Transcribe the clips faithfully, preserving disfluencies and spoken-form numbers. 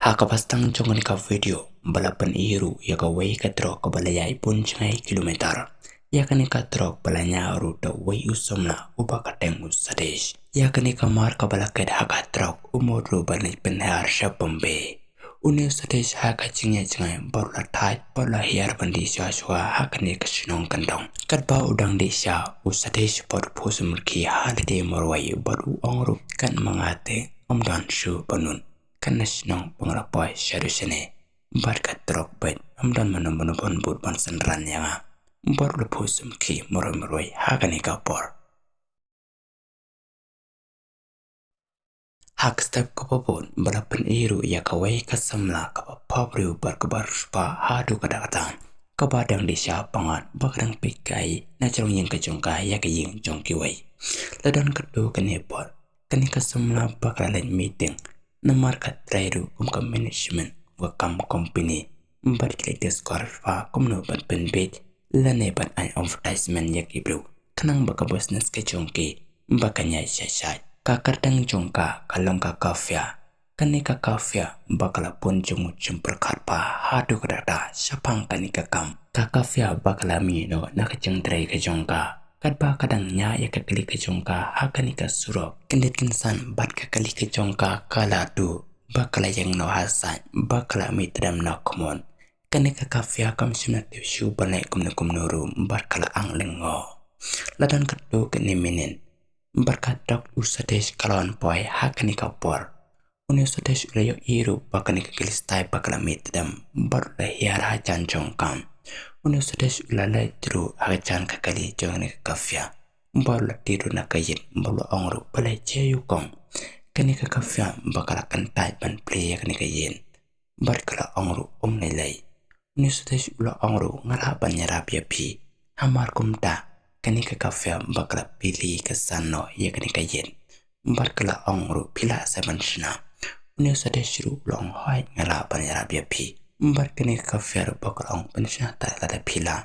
Ha kaba sdang jong kane ka video, ba la pyni ruh ïa kawei ka trok kaba la ïaid bun jngai kilometer. Ïa kane ka trok ba la ñiah ruh da uwei u samla uba kyrteng u Satish. Ïa kane ka mar kaba la kit ha ka trok, u mut ruh ban leit pynhiar sha Bombay. Une u Satish ha ka jingïaid jngai bad u la thait bad u la hiar ban dih shuwa shuwa ha kane ka shnong kyndong. Katba u dang dih sha, u Satish bad u phuh sumrkhie ha lade marwei bad u ong ruh, kat ma nga te ym don shuh ba nud. Kane ka shnong ba nga la poi shaduh shane bad ka trok beit, ym don mano mano ban bud ban synran ïa nga. Bad u la phuh sumrkhie marwei marwei ha kane ka por. Ha ka step kaba bud ba la pyni ruh ïa kawei ka samla kaba pop briew bad kaba riewspah haduh katta katta, kaba dang dih sha pyngngad ba ka dang peit kai na jrong ïing ka jong ka ïa ka ïing jong kiwei. La don katto katne por, kane ka samla ba ka la leit meeting namar ka trei ruh kum ka management ka kam company, bad ki leit discuss ba kumno ban pynbeit lane ban ai advertisement ïa ki briew, khnang ba ka business ka jong ki ba kan ïaid shai shai. Ka kyrteng jong ka ka long ka Kafia. Kane ka Kafia ba ka la bun jingmut jingpyrkhat bha haduh katta katta shaphang kane ka kam. Ka Kafia ba ka la mih noh na ka jingtrei ka jong ka, katba ka dang ñiah ïa ka kali ka jong ka ha kane ka surok, kyndit kynsan bad ka kali ka jong ka ka la duh ba ka la ïeng noh ha sait, ba ka la mih tdem noh khmut. Kane ka Kafia kam shym la tip shuh ban leh kumno kumno ruh bad ka la ang lyngngoh. La don katto katne minit bad ka trok u Satish ka la wan poi ha kane ka por. Une u Satish u la ïohi ruh ba kane ka kali stai ba ka la mih tdem bad u la hiar hajan jong ka. Une u Satish u la leit ruh hajan ka kali jong kane ka Kafia bad u la tied ruh na ka ïit bad u la ong ruh, balei, jia ïa u kong? Kane ka Kafia ba ka la kyntait ban plie ïa kane ka ïit bad ka la ong ruh, ym lei lei. Une u Satish u la ong ruh, nga lah ban ïarap ïa phi. Hamar kumta, kane ka Kafia ba ka la plie ka san noh ïa kane ka ïit bad ka la ong ruh, phi lah sa ban shna? Une u Satish ruh u la ong, hooid, nga lah ban ïarap ïa phi. Bad kane ka Kafia ruh ba ka la ong, pynshna te lada phi lah.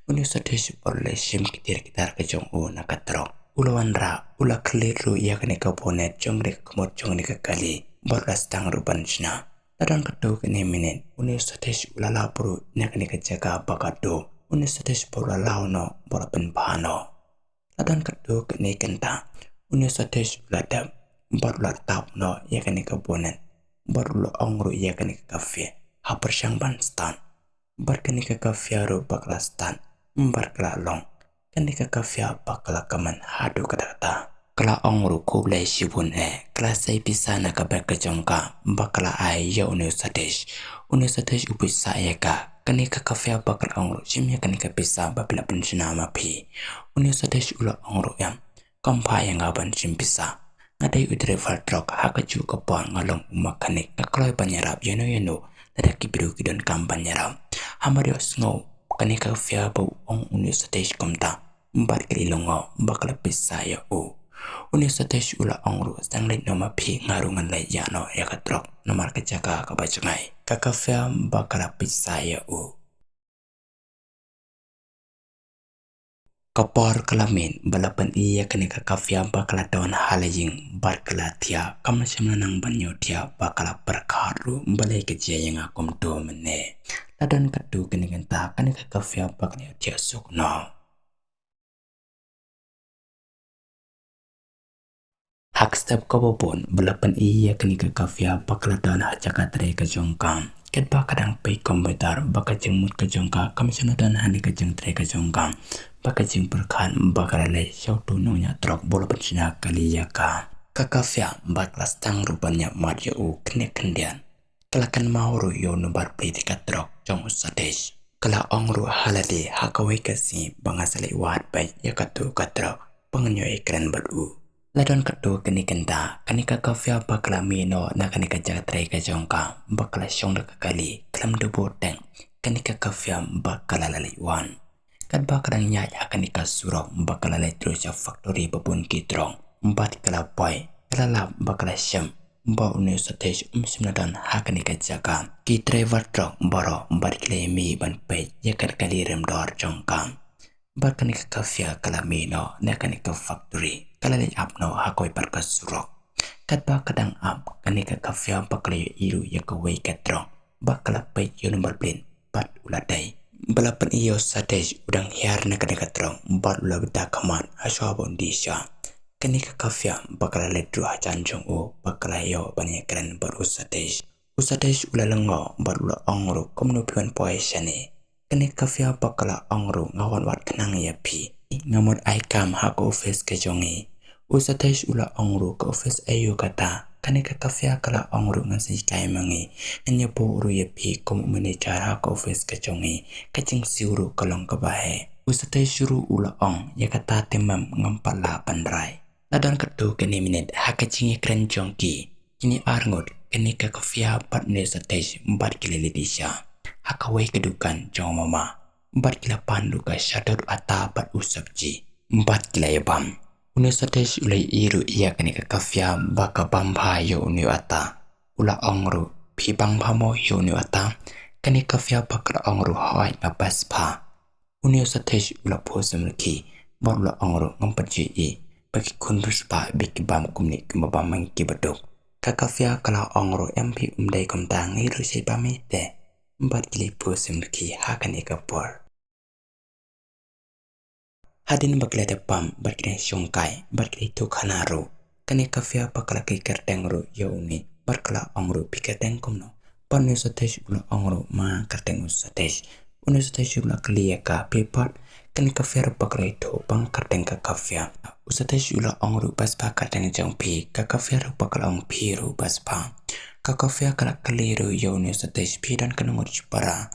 Une u Satish bad u la shim ki tiar ki tar ka jong u na ka trok. U la wanrah, u la khlieh ruh ïa kane ka bonnet jong kane ka khmut jong kane ka kali bad u la sdang ruh ban shna. La don katto katne minit, une u Satish u la lap ruh na kane ka jaka ba ka duh. Une u Satish bad u la law noh bad u la pynbha noh. La don katto katne kynta, une u Satish u la dep bad u la tap noh ïa kane ka bonnet bad u la ong ruh ïa kane ka Kafia, ha pyrshang ban start. Bad kane ka Kafia ruh ba ka la start bad ka la long. Kane ka Kafia ba ka la kmen haduh katta katta. Ka la ong ruh, khublei shibun eh. Ka la sei pisa na ka bag ka jong ka bad ka la ai ïa une u Satish. Une u Satish u buh sah ïa ka. Kane ka Kafia ba ka la ong ruh, shim ïa kane ka pisa ba phi la pynshna ma phi. Une u Satish u la ong ruh, em, kam phah ïa nga ban shim pisa. Nga dei u driver truck, ha kajuh ka por nga long u mechanic, nga kloi ban ïarap ïano ïano lada ki briew ki donkam ban ïarap. Hamar ïohsngew kane ka Kafia ba u ong une u Satish kumta, bad ka la lyngngoh bad ka la buh sah ïa u. Une u Satish u la ong ruh, sdang leit noh ma phi, nga ruh ngan leit ïa noh ïa ka truck namar ka jaka kaba jngai. Ka Kafia ba ka la buh sah ïa u. Ka por ka la miet ba la pyni ïa kane ka Kafia ba ka la don ha la ïing bad ka la thiah, kam shym la nang ban ïohthiah ba ka la pyrkhat ruh, balei ka jia ïa nga kumto mynne. La don katto katne kynta, kane ka Kafia ba ka la ïohthiah suk noh. Ha ka step kaba bud ba la pyni ïa kane ka Kafia ba ka la don ha jaka trei ka jong ka. Katba ka dang peit computer, ba ka jingmut ka jong ka kam shym la don ha kane ka jingtrei ka jong ka. Ba ka jingpyrkhat ba ka la leit sha uto u nongñiah truck ba u la pynshna kali ïa ka. Ka Kafia ba ka la sdang ruh ban ïa mad ïa u khyndiat khyndiat. Ka la kynmaw ruh ïa u number plate ka truck jong u Satish. Ka la ong ruh ha lade, ha kawei ka sngi ba nga sa leit wad beit ïa kato ka truck ba ngan ïoh ïakren bad u. La don katto katne kynta, kane ka Kafia ba ka la mih noh na kane ka jaka trei ka jong ka bad ka la shong da ka kali khlem da buh teng. Kane ka Kafia ba ka la leit wan. Katba ka dang ïaid ha kane ka surok ba ka la leit through sha factory ba bun ki truck bad ka la poi, ka la lap bad ka la shem ba une u Satish um shym la don ha kane ka jaka. Ki driver truck baroh bad ki la mih ban peit ïa ka kali rim dor jong ka. Bad kane ka Kafia ka la mih noh na kane ka factory, ka la leit ap noh ha kawei pat ka surok. Katba ka dang ap, kane ka Kafia ba ka la ïohi ruh ïa kawei ka trok ba ka la peit ïa u Nambar Plate bad u la dei. Ba la pyni ïa u Sathesh u dang hiar na kane ka trok bad u la btah khmat ha shuwa ba un die sha. Kane ka Kafia ba ka la leit ruh hajan jong u ba ka la ïoh ban ïakren bad u Sathesh. U Sathesh u la lyngngoh bad u la ong ruh, kumno phi wan poi shane? Kane ka Kafia ba ka la ong ruh, nga wan wad khnang ïa phi. Nga mut ai kam ha ka office ka jong ngi. U Sathesh u la ong ruh, ka office aïu kata? Kane ka Kafia ka la ong ruh, ngan sa hikai ma ngi. Ngan ïa buh ruh ïa phi kum u manager ha ka office ka jong ngi. Ka jingsiew ruh ka long kaba heh. U Sathesh ruh u la ong, ïa kata te mem ngam pat lah ban rai. La don katto katne minit ha ka jingïakren jong ki, kine arngut, kane ka Kafia bad une u Sathesh bad ki la leit sha ha kawei ka dukan jong u mama. Bad ki la pan ruh ka shadot, atta bad u sabji. Bad ki la ïa bam. Une u Sathesh u la ïohi ruh ïa kane ka Kafia ba ka bam bha ïa une u atta. U la ong ruh, phi bam bha mo ïa une u atta? Kane ka Kafia ba ka la ong ruh, hooid nga best bha. Une u Sathesh u la phuh sumrkhie bad u la ong ruh, ngam pat ju ïohi ba ki khun riewspah ba ki bam kumne kumba bam ma ngi kiba duk. Ka Kafia ka la ong ruh, em phi, ym dei kumta, ngi ruh sa bam hi te. Bad ki la phuh sumrkhie ha kane ka por. Hadien ba ki la dep bam bad ki dang shongkai bad ki la ïathuh khana ruh, kane ka Kafia ba ka la kyrteng ruh ïa une bad ka la ong ruh, phi kyrteng kumno? Bad une u Sathesh u la ong ruh, ma nga kyrteng u Sathesh. Une u Sathesh ruh u la kylli ïa ka, phi pat? Kane ka Kafia ruh ba ka la ïathuh ba nga kyrteng ka Kafia. U Sathesh u la ong ruh, best bha kyrteng jong phi. Ka Kafia ruh ba ka la ong, phi ruh best bha. Ka Kafia ka la kylli ruh ïa une u Sathesh, phi don katno ngut shipara?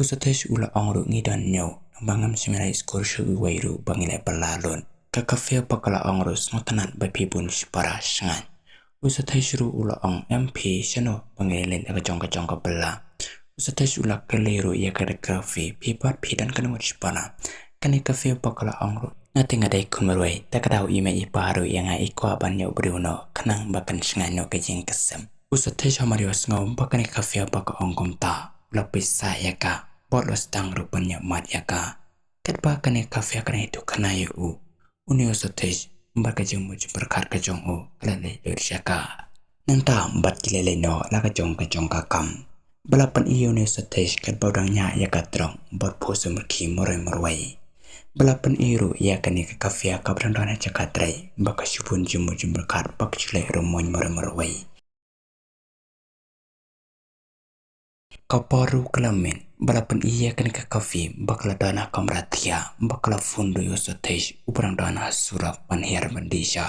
U Sathesh u la ong ruh, ngi don hynñiew, naba ngam shym ïaleh skur sha uwei ruh ba ngi leh bylla lut. Ka Kafia ba ka la ong ruh, sngewtynnat ba phi bun shipara shngaiñ. U Sathesh ruh u la ong, em phi, shano ba ngi leh la ka jong ka jong ka bylla? U Sathesh u la kylli ruh ïa ka Kafia, phi pat, phi don katno ngut shipara? Kane ka Kafia ba ka la ong ruh, nga te nga dei khun marwei, te ka daw i mei i pa ruh ïa nga i kwah ban ïoh briew noh khnang ba kan shngaiñ noh ka jingkyrshan. U Sathesh hamar ïohsngew ba kane ka Kafia ba ka ong kumta, u la peit sah ïa ka bad u la sdang ruh ban ïohmad ïa ka. Katba kane ka Kafia ka dang ïathuh khana ïa u, une u Sathesh bad ka jingmut jingpyrkhat ka jong u ka la leit lut sha ka. Nangta bad ki la leit noh la ka jong ka jong ka kam. Ba la pyni ïa une u Sathesh katba u dang ñiah ïa ka trok bad phuh sumrkhie marwei marwei. Ba la pyni ruh ïa kane ka Kafia kaba dang don ha jaka trei ba ka shu bun jingmut jingpyrkhat ba ka shu leh rymmuiñ marwei marwei. Ka por ruh ka la miet, ba la pyni ïa kane ka Kafia ba ka la don ha kamra thiah, ba ka la phone ruh ïa u Sathesh uba dang don ha surok ban hiar ban die sha.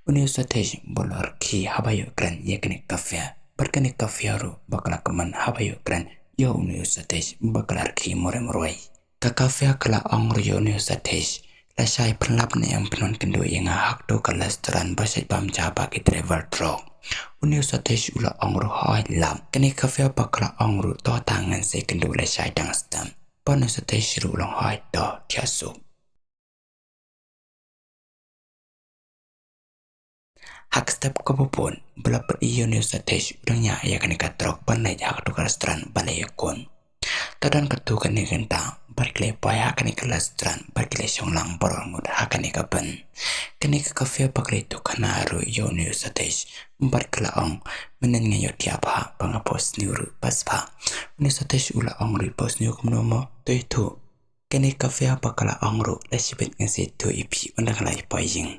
Une u Sathesh ba la rkhie haba ïoh kren ïa kane ka Kafia, bad kane ka Kafia ruh ba ka la kmen haba ïoh kren ïa une u Sathesh ba ka la rkhie marwei marwei. Ka Kafia ka la ong ruh ïa une u Sathesh, lashai phin lap ne em phin wan kynduh ïa nga ha kato ka restaurant ba shait bam ja bad ki driver truck? Une u Sathesh u la ong ruh, hooid lap. Kane ka Kafia ba ka la ong ruh, to te ngan sa ïakynduh lashai dang step. Bad une u Sathesh ruh u la ong, hooid to, thiah suk. Ha ka step kaba bud, ba la pyni ïa une u Sathesh u dang ñiah ïa kane ka trok ban leit ha kato ka restaurant ban leit ïakun. Te don katto katne kynta bad ki la poi ha kane ka restaurant bad ki la shong lang baroh arngut ha kane ka ban. Kane ka Kafia ba ka la ïathuh khana ruh ïa une u Sathesh bad ka la ong, mynnin nga ïohthiah bha ba nga phohsniew ruh bha bha. Une u Sathesh u la ong ruh, phohsniew kumno mo, to ïathuh. Kane ka Kafia ba ka la ong ruh, la shibit ngan sa ïathuh ïa phi ynda nga la poi ïing.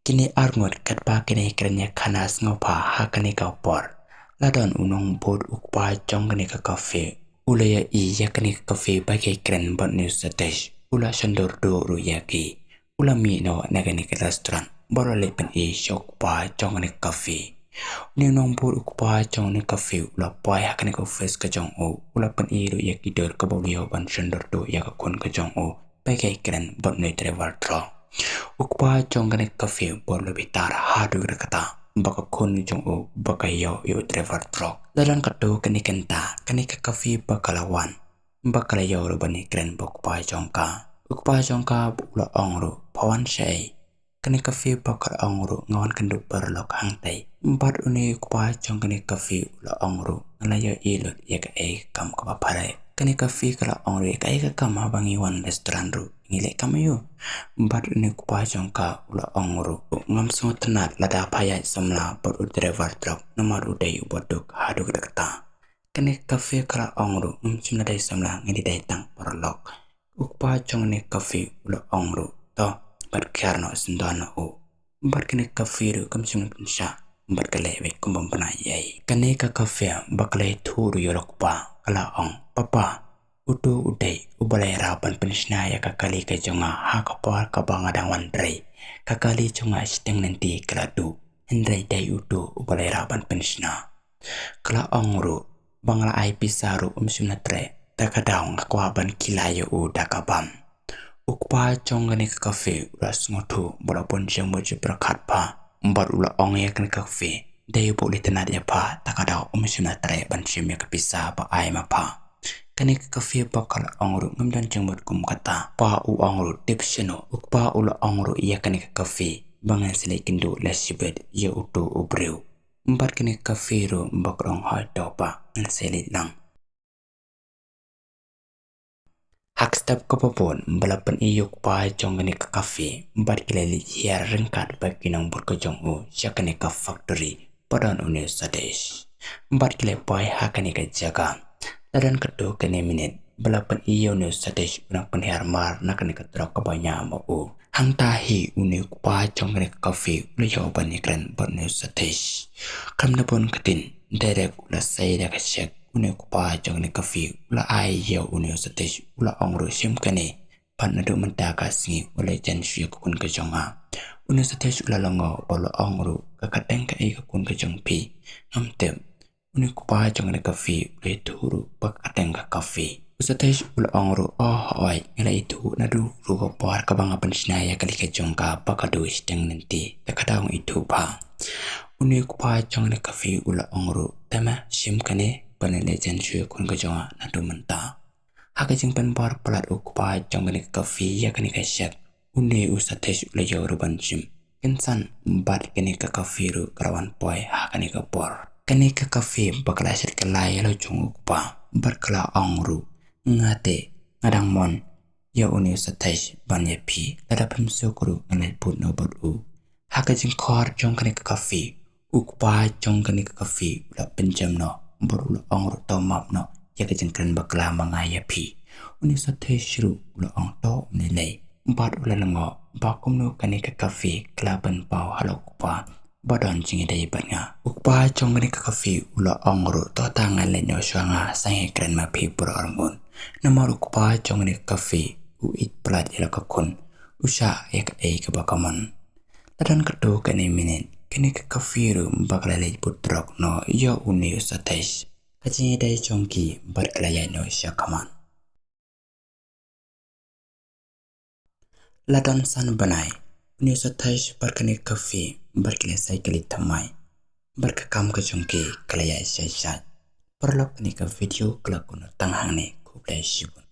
Kine arngut katba ki dang ïakren ïakhana sngewbha ha kane ka por, la don u nongbud u kpa jong kane ka Kafia. U la ïohi ïa kane ka Kafia ba ki kren bad une u Sathesh, u la shon dur dur ruh ïa ki. U la mih noh na kane ka restaurant bad u la leit pyni sha u kpa jong kane ka Kafia. Une u nongbud u kpa jong kane ka Kafia u la poi ha kane ka office ka jong u, u la pyni ruh ïa ki dur kaba u la ïoh ban shon dur dur ïa ka khun ka jong u ba ki kren bad une u driver truck. U kpa jong kane ka Kafia bad u la bitar haduh katta katta ba ka khun jong u ba ka ïoh ïa u driver truck. La don katto katne kynta kane ka Kafia ba ka la wan ba ka la ïoh ruh ban ïakren bad u kpa jong ka. U kpa jong ka u la ong ruh, pha wan shaei? Kane ka Kafia ba ka la ong ruh, nga wan kynduh paralok hangtei. Bad une u kpa jong kane ka Kafia u la ong ruh, nga la ïohi lut ïa kaei ka kam kaba pha leh. Kane ka Fi ka la ong ruh, "Kaei ka kam haba ngi wan restaurant ruh ngi leh kam aiu?" Bad une u kpa jong ka u la ong ruh, "Ngam sngewtynnat lada pha ïaid samla bad u driver truck, namar u dei uba duk haduh katta katta." Kane ka Fi ka la ong ruh, "Ngam shym la dei samla, ngi dei tang paralok." U kpa jong kane ka Fi u la ong ruh, "To, bad khiar noh, sngewdon noh u." Bad kane ka Fi ruh kam shym la pynshah bad ka leh beit kum bym bna ei ei. Kane ka Fi ba ka la ïathuh ruh ïa u kpa, ka la ong, "Papa, uto u dei uba la ïarap ban pynshna ïa ka kali ka jong nga ha ka por kaba nga dang wan trei. Ka kali jong nga shiteng lynti ka la duh, hynrei dei uto uba la ïarap ban pynshna." Ka la ong ruh, "Ba nga la ai pisa ruh um shym la treh, da ka daw nga kwah ban kylla ïa u da ka bam." U kpa jong kane ka Fi u la sngewthuh bad u la bun jingmut jingpyrkhat bha, bad u la ong ïa kane ka Fi, "Dei uba u la itynnad ïa pha, da ka daw um shym la treh ban shim ïa ka pisa ba ai ma pha." Kane ka Fi ba ka la ong ruh, "Ngam don jingmut kum kata." U kpa u ong ruh, "Tip shano?" U kpa u la ong ruh ïa kane ka Fi, "Ba ngan sa leit kynduh lashibit ïa uto u briew." Bad kane ka Fi ruh ba ka ong, "Hooid to pa, ngan sa leit lang." Ha ka step kaba bud ba la pyni ïa u kpa jong kane ka Fi, bad ki la leit hiar ryngkat bad ki nongbud ka jong u sha kane ka factory ba don une u Satish. Bad ki la poi ha kane ka jaka. La don katto katne minit ba la pyni ïa une u Satish u nang pynhiar mar na kane ka truck kaba ñiah ma u. Hangta hi une u kpa jong kane ka Fi u la ïoh ban ïakren bad une u Satish. Khlem da bun ktien, direct u la sei da ka cheque. Une u kpa jong kane ka Fi u la ai ïa une u Satish, u la ong ruh, "Shim kane, bad naduh mynta ka sngi wat leit jan shuh ïa ka khun ka jong nga." Une u Satish u la lyngngoh bad u la ong ruh, "Ka kyrteng kaei ka khun ka jong phi?" "Ngam tip." Une u kpa jong kane ka Fi u la ïathuh ruh ba ka kyrteng ka Kafi. U Satish u la ong ruh, "Oh hooid, nga la ithuh naduh ruh ka por kaba nga pynshna ïa ka kali ka jong ka ba ka duh shiteng lynti, da ka daw nga ithuh bha." Une u kpa jong kane ka Kafi u la ong ruh, "Te ma shim kane, bad leit jan shuh ïa ka khun ka jong nga naduh mynta." Ha ka jingpynbor palat u kpa jong kane ka Kafi ïa kane ka cheque, une u Satish u la ïoh ruh ban shim. Kynsan bad kane ka Kafi ruh ka la wan poi ha kane ka por. Kane ka Kafi ba ka la shet kylla ïa la jong u kpa, bad ka la ong ruh, "Nga te nga dang mon ïa une u Satish ban ïa phi, lada phim suk ruh ngan leit bud noh bad u." Ha ka jingkhor jong kane ka Kafi, u kpa jong kane ka Kafi u la pynjem noh bad u la ong ruh, "To map noh ïa ka jingkren bakla ma nga ïa phi." Une u Satish ruh u la ong, "To, ym lei lei." Bad u la lyngngoh ba kumno kane ka Kafi ka la pynpaw ha la u kpa ba don jingïadei bad nga. U kpa jong kane ka Kafi u la ong ruh, "To tang, ngan leit noh shuwa, nga sngewkren ma phi baroh arngut." Namar u kpa jong kane ka Kafi u ïeit palat ïa la ka khun, u shah ïa kaei kaba ka mon. La don katto katne minit, kane ka Kafi ruh ba ka la leit bud trok noh ïa une u Satish. Ka jingïadei jong ki bad ka la ïaid noh sha khmat. La don san bnai, une u Satish bad kane ka Kafi bad ki la sei kali thymmai, bad ka kam ka jong ki ka la ïaid shai shai. Paralok, kane ka video ka la kut noh tang hangne. Khublei shibun.